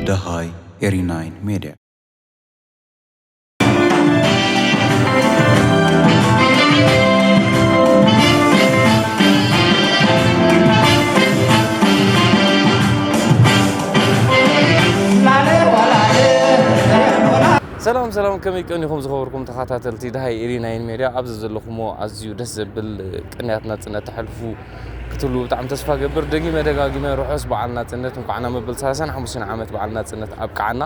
ደሃይ ኤሪ ናይን ሜድያ። ሰላም ሰላም፣ ከመይ ቀኒኹም ዝኸበርኩም ተኸታተልቲ ደሃይ ኤሪ ናይን ሜድያ? ኣብዚ ዘለኹሞ ኣዝዩ ደስ ዘብል ቅንያት ናጽነት ተሕልፉ ክትህልዉ ብጣዕሚ ተስፋ ገብር። ደጊመ ደጋጊመ ርሑስ በዓል ናጽነት፣ እንኳዕ ናብ መበል ሰላሳን ሓሙሽተን ዓመት በዓል ናጽነት ኣብቅዓና።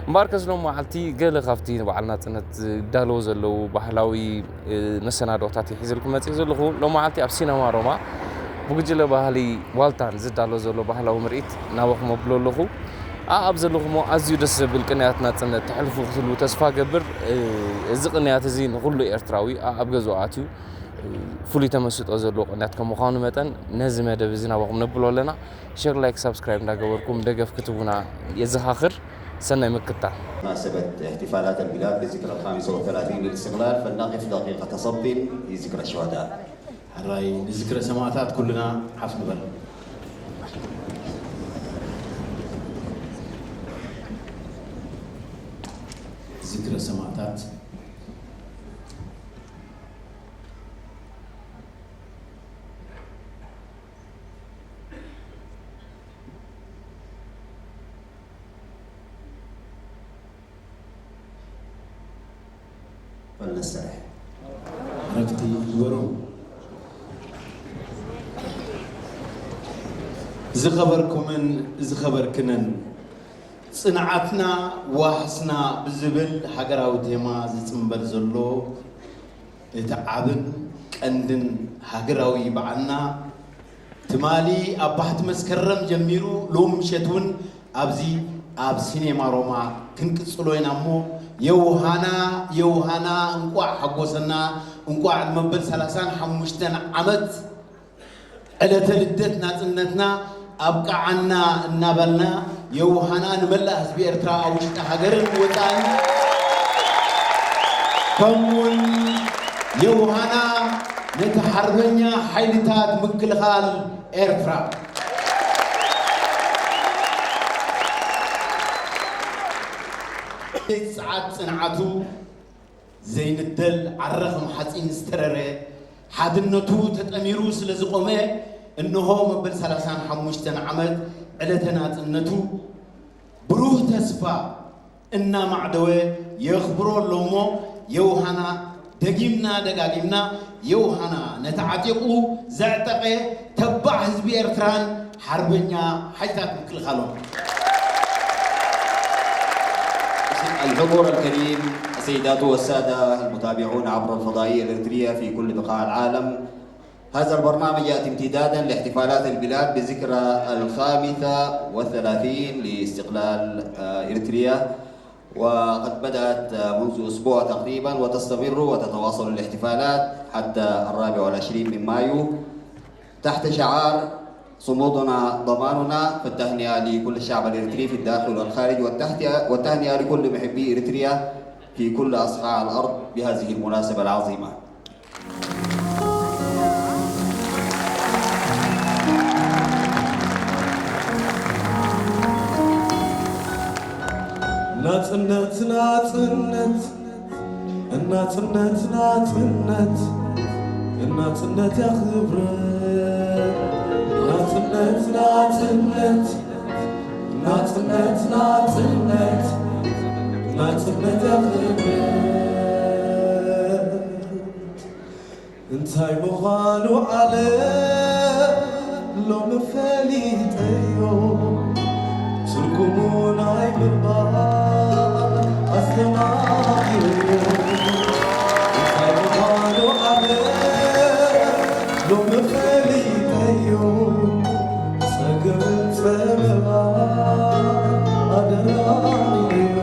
እምበኣርከስ ሎም መዓልቲ ገለ ካብቲ ንበዓል ናጽነት ዝዳለዉ ዘለዉ ባህላዊ፣ እ፣ መሰናዶታት ይሒዘልኩም መጺእ ዘለኹ። ሎም መዓልቲ ኣብ ሲነማ ሮማ ብጉጅለ ባህሊ ዋልታን ዝዳሎ ዘሎ ባህላዊ ምርኢት ናባኹም ኣብሎ ኣለኹ። ኣኣብ ዘለኹሞ ኣዝዩ ደስ ዘብል ቅንያት ናጽነት ተሕልፉ ክትህልዉ ተስፋ ገብር። እ፣ እዚ ቅንያት እዚ ንኹሉ ኤርትራዊ ኣኣብ ገዝኡ ኣትዩ፣ እ፣ ፍሉይ ተመስጦ ዘለዎ ቅንያት ከም ምዃኑ መጠን ነዚ መደብ እዚ ናባኹም ነብሎ ኣለና። ሸር፣ ላይክ፣ ሳብስክራይብ እንዳገበርኩም ደገፍ ክትቡና የዘኻኽር። ሰናይ ምክታል። مناسبة احتفالات البلاد بالذكرى الخامسة والثلاثين للاستقلال، فلنقف دقيقة صمت لذكرى الشهداء. ሕራይ ንዝክረ ሰማእታት ኩልና ሓፍ ንበል። ዝክረ ሰማእታት። فلنسترح. ዕረፍቲ ግበሩ። ዝኸበርኩምን ዝኸበርክንን፣ ጽንዓትና ዋሕስና ብዝብል ሃገራዊ ቴማ ዝጽንበር ዘሎ እቲ ዓብን ቀንድን ሃገራዊ በዓልና፣ ትማሊ ኣብ ባሕቲ መስከረም ጀሚሩ ሎም ምሸት እውን ኣብዚ ኣብ ሲኔማ ሮማ ክንቅጽሎ ኢና እሞ፣ የውሃና፣ የውሃና፣ እንቋዕ ሓጎሰና፣ እንቋዕ ንመበል ሰላሳን ሓሙሽተን ዓመት ዕለተ ልደት ናጽነትና ኣብቅዓና እናበልና፣ የውሃና ንመላእ ህዝቢ ኤርትራ ኣብ ውሽጢ ሃገርን ወጻእን፣ ከምኡውን የውሃና ነቲ ሓርበኛ ሓይልታት ምክልኻል ኤርትራ። ጸዓት ጽንዓቱ ዘይንደል ዓረ ከም ሓጺን ዝተረረ፣ ሓድነቱ ተጠሚሩ ስለ ዝቖመ፣ እንሆ መበል ሰላሳን ሓሙሽተን ዓመት ዕለተ ናጽነቱ ብሩህ ተስፋ እናማዕደወ የኽብሮ ኣሎ እሞ፣ የውሃና ደጊምና ደጋጊምና የውሃና ነቲ ዓጢቑ ዘዕጠቐ ተባዕ ህዝቢ ኤርትራን ሓርበኛ ሓይልታት ምክልኻሎም። الحضور الكريم، السيدات والسادة المتابعون عبر الفضائية الإريترية في كل بقاع العالم، هذا البرنامج يأتي امتدادا لاحتفالات البلاد بذكرى الخامسة والثلاثين لاستقلال، آه، إريتريا، وقد بدأت، آه، منذ أسبوع تقريبا، وتستمر وتتواصل الاحتفالات حتى الرابع والعشرين من مايو، تحت شعار صمودنا ضماننا، فالتهنئة لكل الشعب الإريتري في الداخل والخارج، والتحت-، والتهنئة لكل محبي إريتريا في كل أصقاع الأرض بهذه المناسبة العظيمة. ናጽነት፣ ናጽነት፣ ናጽነት፣ ናጽነት፣ ናጽነት ያኽብር። ናጽነት፣ ናጽነት፣ ናጽነት፣ ናጽነት፣ ናጽነት ያኽብር። እንታይ ምዃኑ ዓለም ሎሚ ፈሊጠዮ፣ ትርጉሙ ናይ ምንባር ኣስተማቒረዮ። እንታይ ምዃኑ ዓለም ሎሚ ፈሊጠዮ፣ ጸገም ጸበባ ኣደራሪዮ።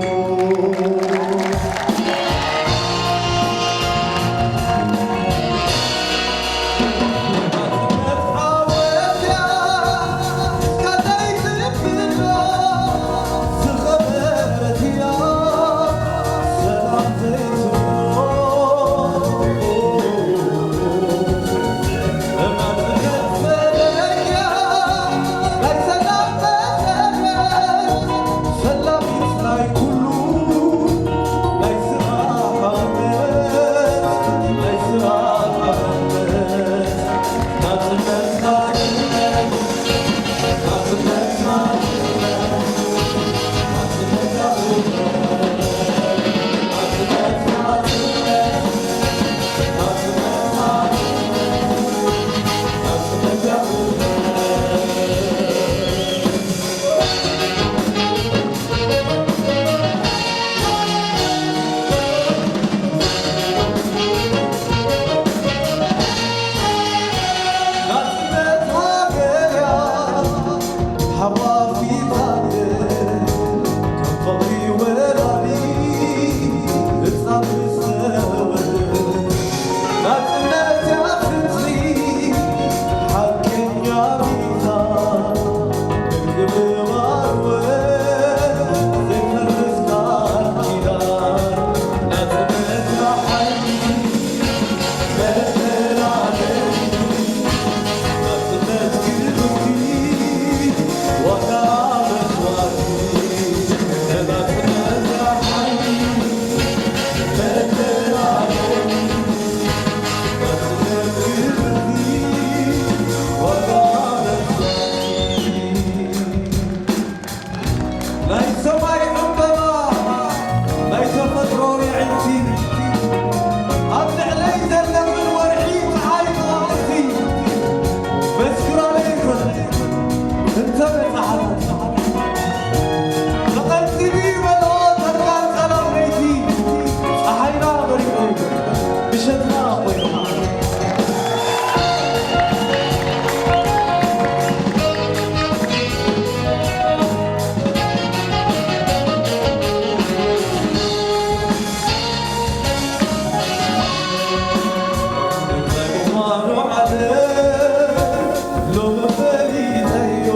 ሎሚ ፈሊጠዮ፣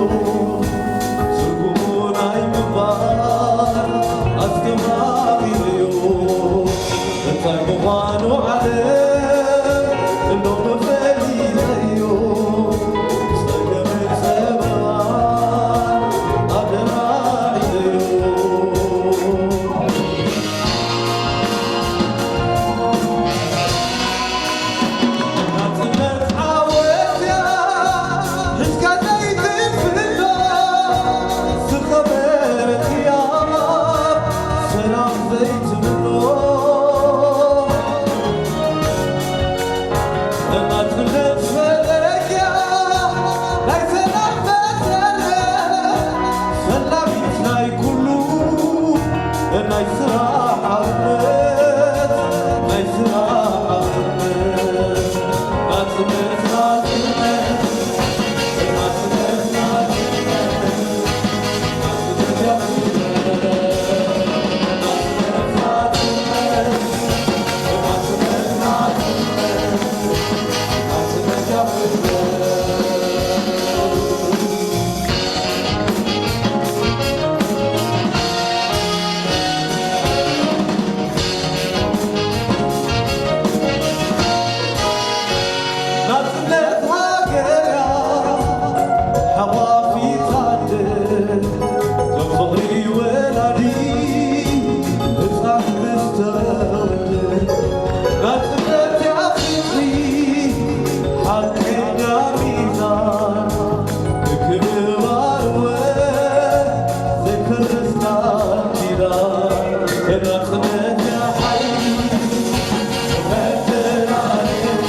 ትርጉሙ ናይ ምንባር ኣስተማቒረዮ። እንታይ ምዃኑ ዓለም ሎሚ ፈሊጠዮ፣ ጸገምን ጸበባን ኣደራሪረዮ። ናጽነት ዓወት እያ፣ ህዝካ ዘይትፍሎ፣ ዝኸበረት እያ፣ ሰላም ዘይትብሎ። ናጽነት ፈለግያ፣ ናይ ሰላም መሰረት፣ ፈላጊት ናይ ኩሉ፣ ናይ ስራሕ ሓርነት፣ ናይ ስራሕ ሓርነት፣ ናጽነት፣ ናጽነት፣ ናጽነት፣ ናጽነት፣ ናጽነት፣ ናጽነት ሃገርያ ሓቋፊት ኣደ፣ ከም ፍቕሪ ወላዲ ህጻን ምስ ተወልደ። ናጽነት እያ ፍቕሪ ሓቀኛ ሚዛን፣ ምክብባር ወዘይፈርስ ቃል ኪዳን። ናጽነት እያ ሓይሊ መደላደሊ።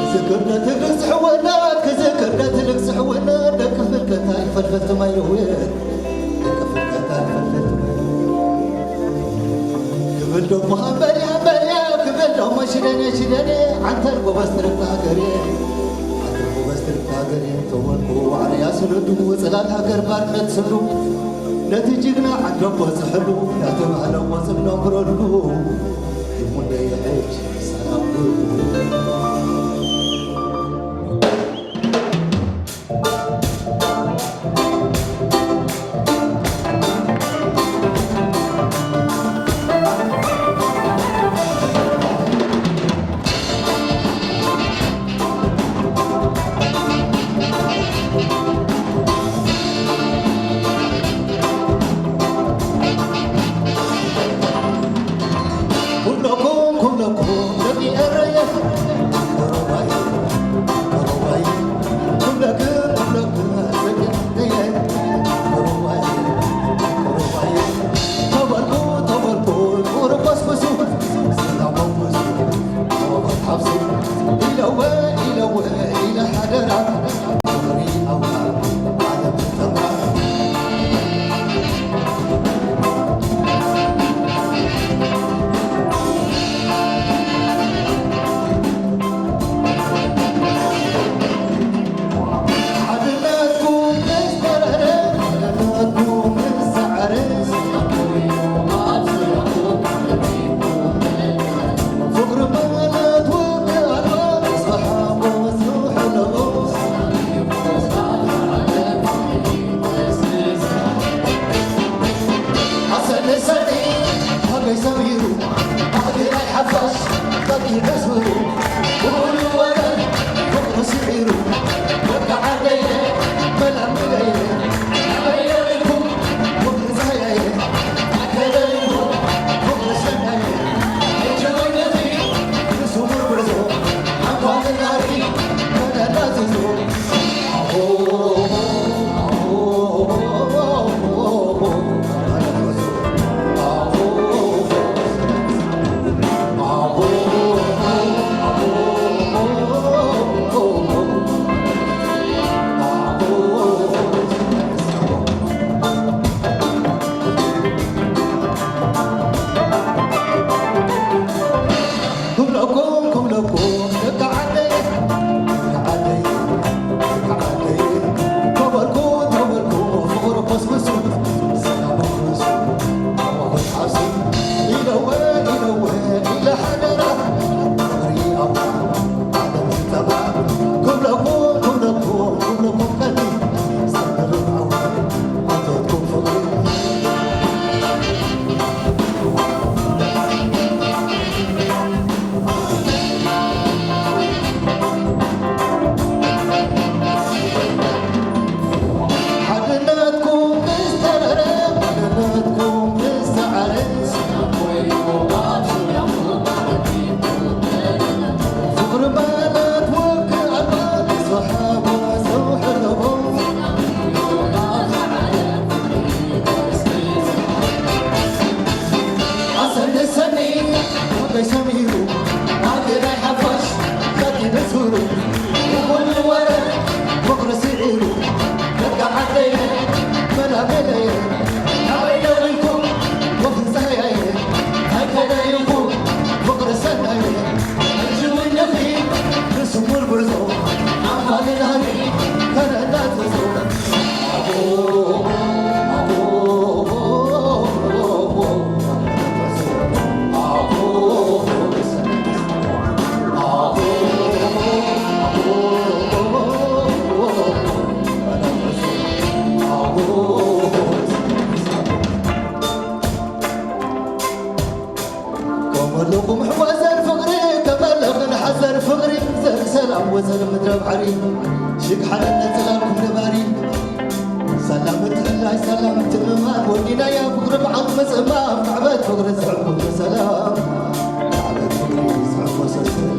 ክዝክር ነቲ ንግስቲ ሕወናት፣ ክዝክር ነቲ ንግስቲ ሕወናት፣ ደቂ ፍልቀታ ይፈልፈልቲ ማይ ይህውየት፣ ደቂ ፍልቀታ ይፈልፈልቲ ማይ ይህውየት። ክብል ደሞ ሃምበልያ ሃምበልያ፣ ክብል ደሞ ሽደኔ ሽደኔ፣ ዓንተር ጎበዝ ትርታ ሃገሬ፣ ዓንተር ጎበዝ ትርታ ሃገሬ፣ ተወልኩ ዋዕርያ ስነዱ፣ ጽላል ሃገር ባርነት ስሉ፣ ነቲ ጅግና ዓንደቦ ዝሕሉ፣ እናተባህለ ሞት እነኽብረሉ። ይሙነይ ሕጅ ሰላም ኩለኩም ኩለኩም ደቂ ኤረየ ሰላም ትምማር ወዲናያ ፍቅሪ ብዓቕሚ ምጽማም ማዕበል ፍቅሪ ዝሕኩት ሰላም ማዕበል ፍቅሪ ዝሕኩት ሰላም።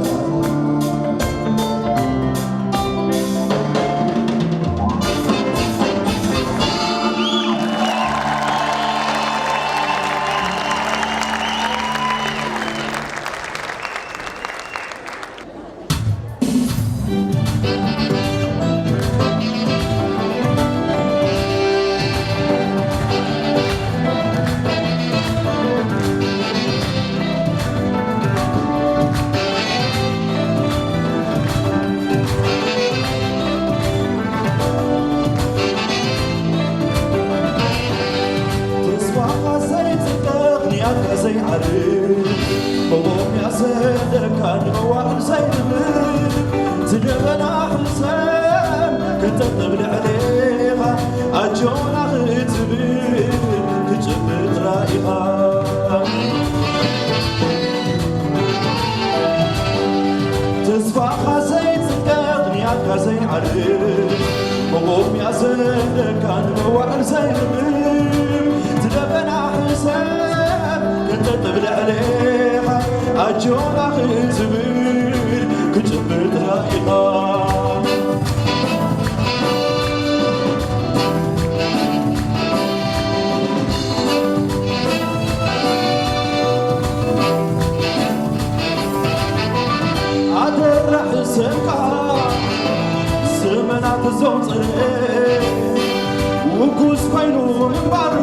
ተስፋኻ ዘይጽበቕ ንያትካ ዘይዓርፍ መቖምያ ዘለካ ንመዋዕል ዘይንብር ዝደበና ሕሰም ከንጠብጥብ ልዕሌኻ ኣጆና ክትብል ክጭብጥ ራኢኻ ተስፋኻ ዘይጽቀቕ ንያትካ ዘይዓርፍ መቖምያ ዘለካ ንመዋዕል ዘይንብር ዝደበና ሕሰም ከንጠጥብ ልዕሌኻ ኣጆና ክትብል ክጭብጥ ራኢኻ ኣደራዕ ሰብካ ዘመናት ዘውፅእ ውጉስ ኮይኑ ምንባር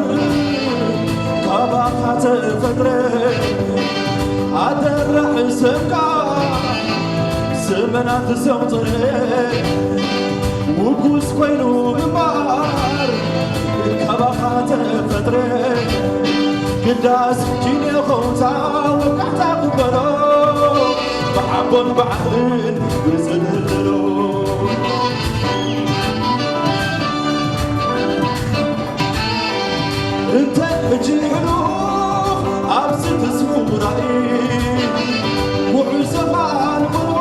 ካባኻ ተፈጥረ ኣደራዕ ሰብካ ዘመናት ዘውፅእ ውጉስ ኮይኑ ምንባር ካባኻ ተፈጥረ ግዳስ ኪነ ኾንታ ወቃዕታ ክበሎ ብሓቦን ብዓቕልን ብዝድልድሎ እንተ ሕጂ ሕሉፍ ኣብዚ ተስፉ ራእይ ጉዕዞኻ ንብሩኽ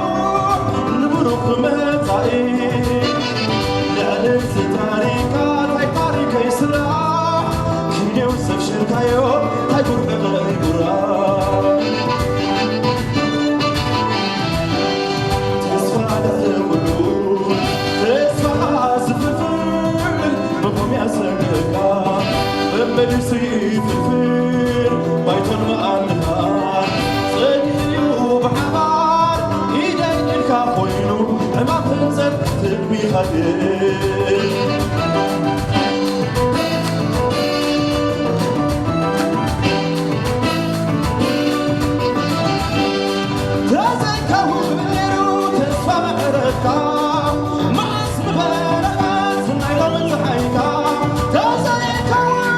ንብሩኽ መጻኢ ልዕሊ እዚ ታሪካ እንታይ ታሪከይ ስራሕ ክንዴው ዘፍሸልካዮ እንታይ ጉርዕቕ ይጉራ ተስፋ ድሕሪ ኩሉ ተስፋ ዝፍልፍል መቆምያ ሰንደቃ መመሊሱ ይፍልፍል ባይቶን መኣልኻ ጸኒሕዩ ብሓባር ኢደይ ኢድካ ኮይኑ ዕማም ህንጸት ትልሚ ይኸድል ተዘይከውን ነይሩ ተስፋ ምሕረትካ መዓስ ምበረቐት ናይ ሎሚ ፀሓይካ ተዘይከውን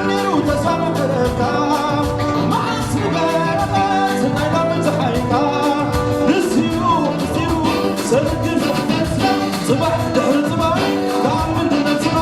ነይሩ ተስፋ ምሕረትካ መዓስ ምበረቐት ናይ ሎሚ ፀሓይካ ንስዩ ንስዩ ሰልግን ተስፋ ጽባሕ ድሕሪ ጽባሕ ተኣምን ድነትና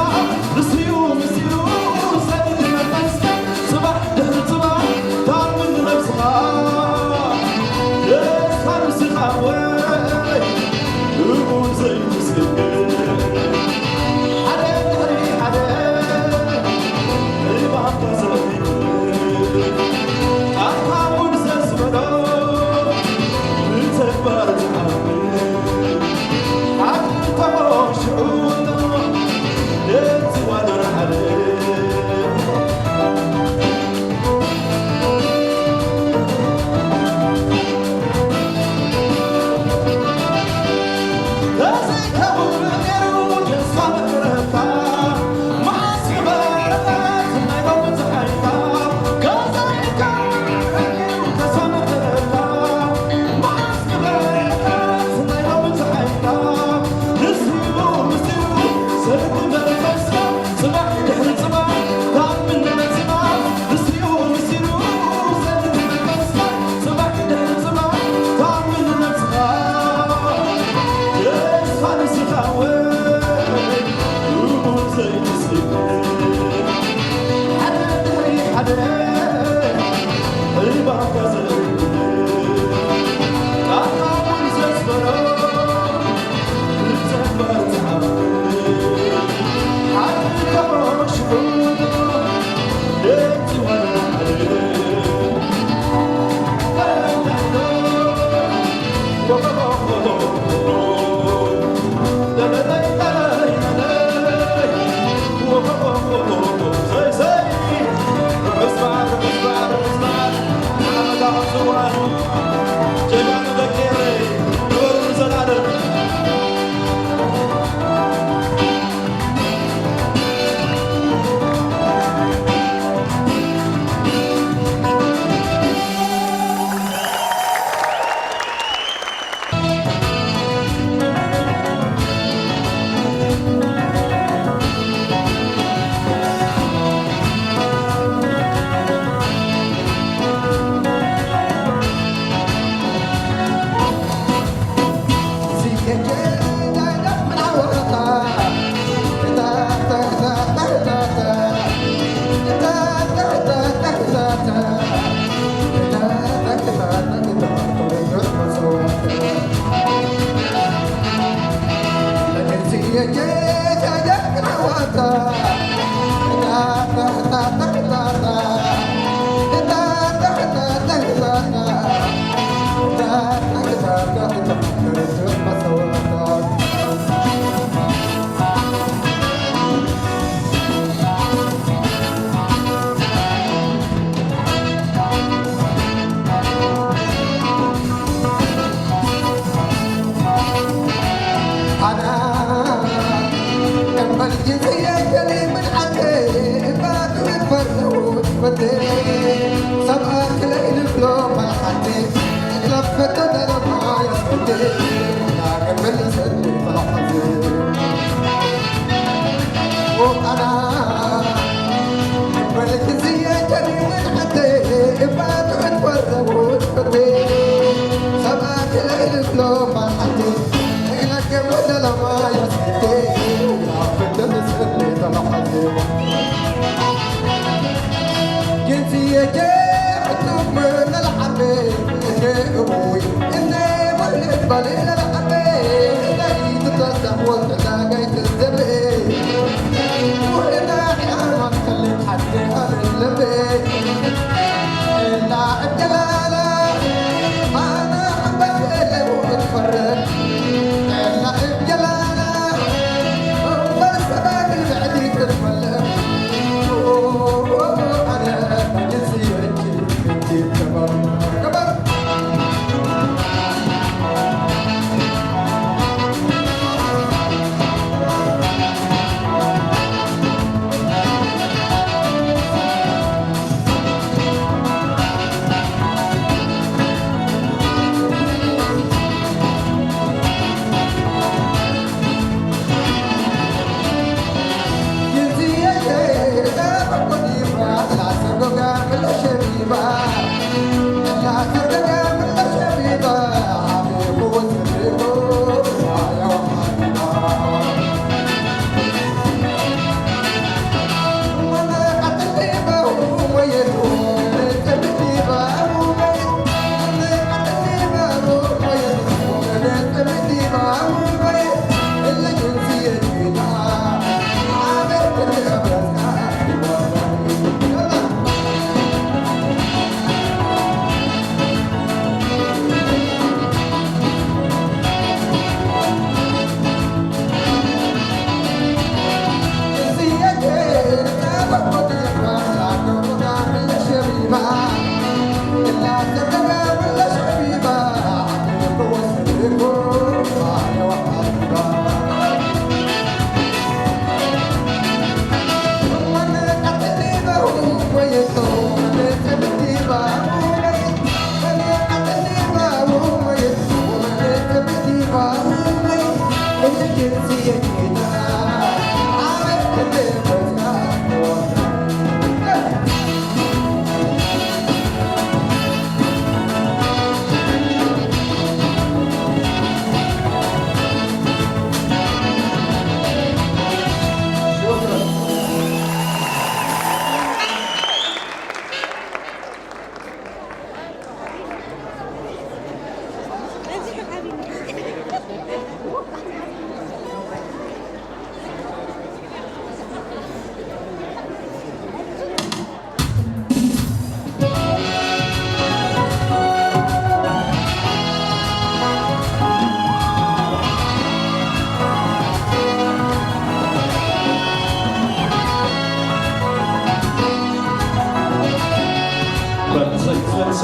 በርትዕ ፈርሰ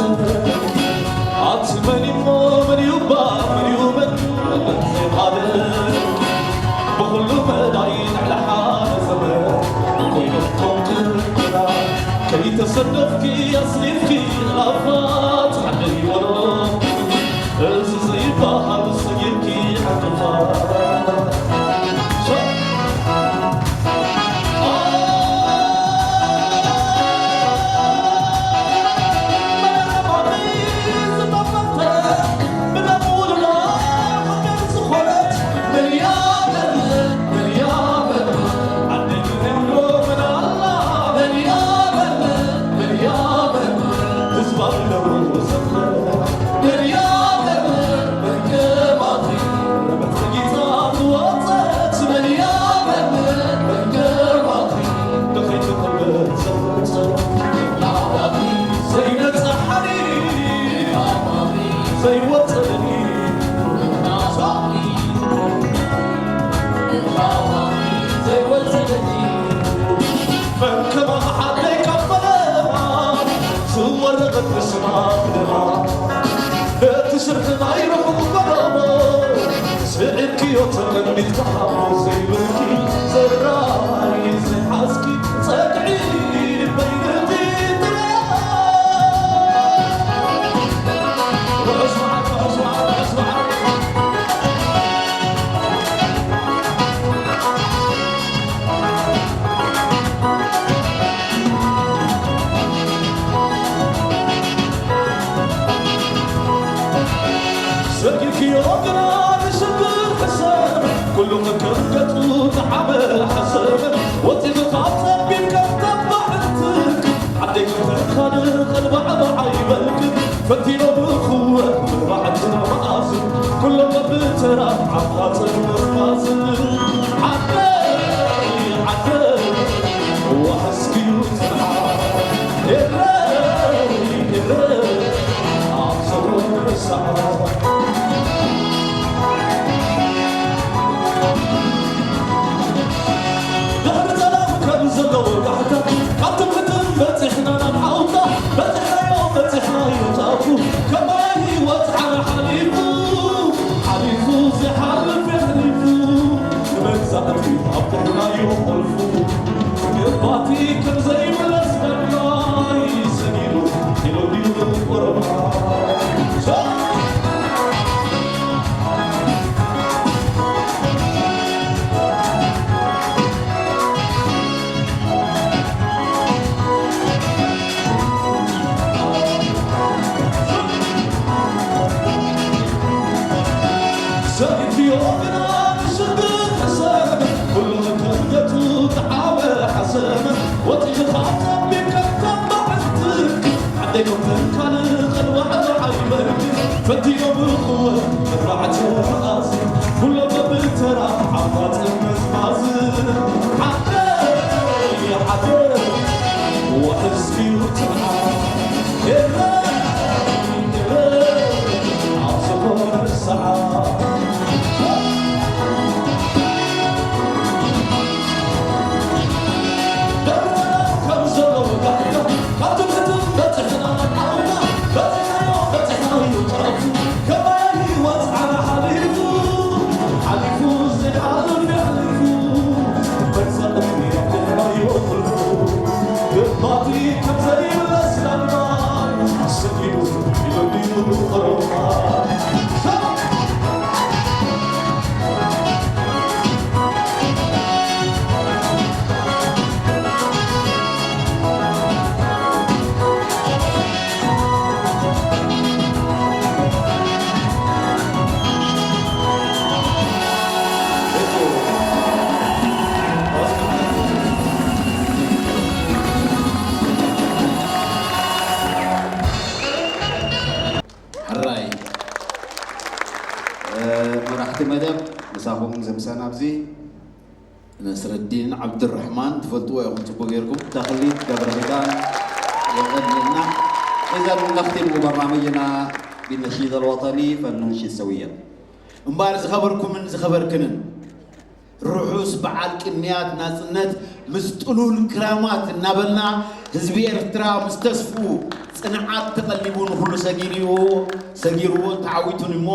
ኣቲ መን እሞ መን እዩ እባ መን እዩ መን ሓደ ብኹሉ መዳይ ንዕሊ ሓደ ዘመን ኮይንኩም ክርክራ ከይተሰነፍኪ ኣስኒፍኪ ላፋት ሓደይ ወለሎ እዚ ዘይበሃል ሰጊርኪ ዕንቅፋት መን ከማኻ ሓደይ ካብ ፈለማ ዝወረቐት ንስማ ብደማ ነቲ ሽርሒ ናይ ርሑቕ ፈለሞ ስዒርክዮ ተቐኒትካ ሓቦ ዘይብልኪ ዘራይ ዘይሓዝኪ ጸግዒ በይንኺ ጥራይ። ርሑስ መዓልቲ፣ ርሑስ መዓልቲ፣ ርሑስ መዓልቲ። ሰጊርክዮ ግና ንሽግር ሕሰብ፣ ኩሉ ከከም ገጹ ዝዓበ ሓሰብ፣ ወጺእኻ ጸቢብ ከም ተባዕ ትክ፣ ዓደይ ከተንካን ቐልባ ዓባ ኣይበልክን፣ ፈቲኖ ብኽወ ብባዕትና መኣዝን፣ ኩሎም በብተራ ዓፋጽን መፋዝን፣ ዓደይ ዓደይ ዋሕስክዩ ጽንሓ፣ ኤረይ ኤረይ ኣብ ዝኾነ ሰዓት። ድሕሪ ሰላም ከም ዘሎ ወጋሕታ፣ ካብ ትምክሕትን በጺሕና ናብ ዓውታ፣ በጺሕናዮ በጺሕናዮ ጫፉ፣ ከማይ ህይወት ዓረ ሓሊፉ፣ ሓሊፉ ዘይሓልፍ የሕሊፉ፣ ንመግዛእቲ ኣብ ጥርናዮ ቁልፉ። ገባቲ ከም ዘይምለስ ዳግማይ ሰጊሩ ኢሉ ድዩ ኦሮማይ? ሰጊድዮ ግና ንሽግር ሕሰብ፣ ኩሉ መከንገቱ ተዓበ ሓሰብ፣ ወጢኻ ጸቢብ ከም ተባዕ ትክ፣ ዓደይ ከም ተንካል ቐልባ ኣይበርድ፣ ፈቲኖ ብኽወ ተባዕተ መኣዝ፣ ኩሎ በብተራ ዓፋጽ መዝማዝ፣ ዓደይ ዓደይ ወሕስክዩ ትርሓ። ሕራይ፣ እ፣ መራሕቲ መደብ፣ ምሳኹም እዚ ምሳና ኣብዚ ነስረዲን ዓብዱራሕማን ትፈልጥዎ ኢኹም ጽቡቕ ጌርኩም። ተኽሊት ገብረኺዳን የቐንየልና። إذا نختم برنامجنا بالنشيد الوطني فلننشد سويا. እምበኣር ዝኸበርኩምን ዝኸበርክንን ርሑስ በዓል ቅንያት ናጽነት ምስ ጥሉል ክራማት እናበልና ህዝቢ ኤርትራ ምስ ተስፍኡ ጽንዓት ተቐሊቡ ንኹሉ ሰጊርዎ ሰጊርዎን ተዓዊቱን እሞ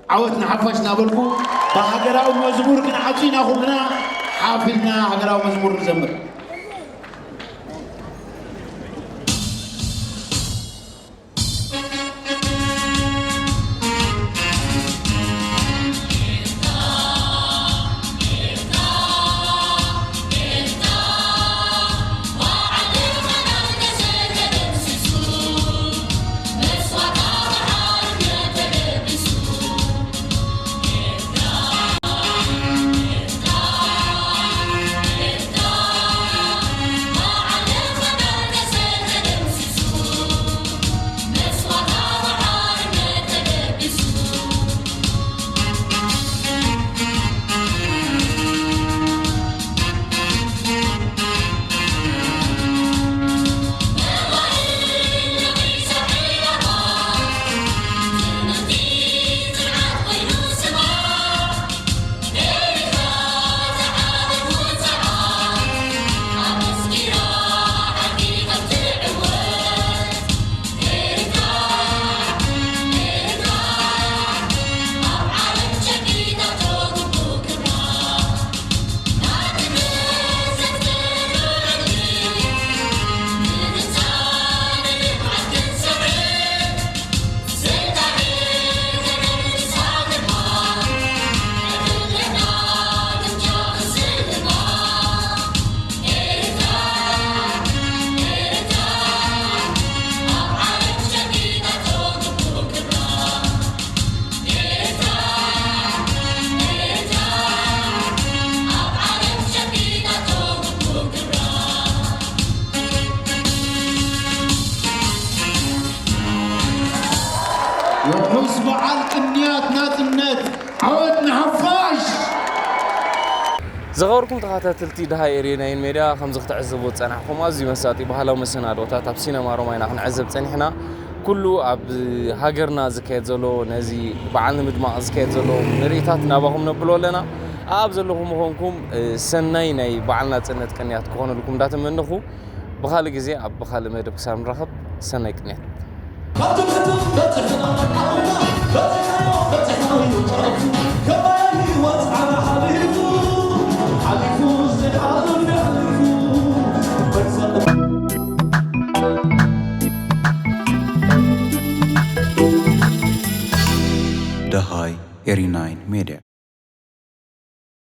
ዓወት ንሓፋሽ እናበልኩ ብሃገራዊ መዝሙር ክንዓጹ ኢና። ኩልና ሓፍ ኢልና ሃገራዊ መዝሙር ንዘምር። ዝኸበርኩም ተኸታተልቲ ደሃይ ኤርናይን ሜድያ፣ ከምዚ ክትዕዘቡ ዝጸናሕኩም ኣዝዩ መሳጢ ባህላዊ መሰናዶታት ኣብ ሲነማ ሮማ ኢና ክንዕዘብ ጸኒሕና። ኩሉ ኣብ ሃገርና ዝካየድ ዘሎ፣ ነዚ በዓል ንምድማቕ ዝካየድ ዘሎ ምርኢታት ናባኹም ነብሎ ኣለና። ኣብ ዘለኹም ምኾንኩም፣ እ፣ ሰናይ ናይ በዓል ናጽነት ቅንያት ክኾነልኩም እንዳተመነኹ፣ ብኻልእ ግዜ ኣብ ብኻልእ መደብ ክሳብ ንራኸብ፣ ሰናይ ቅንያት። ደሃይ ኤሪናይ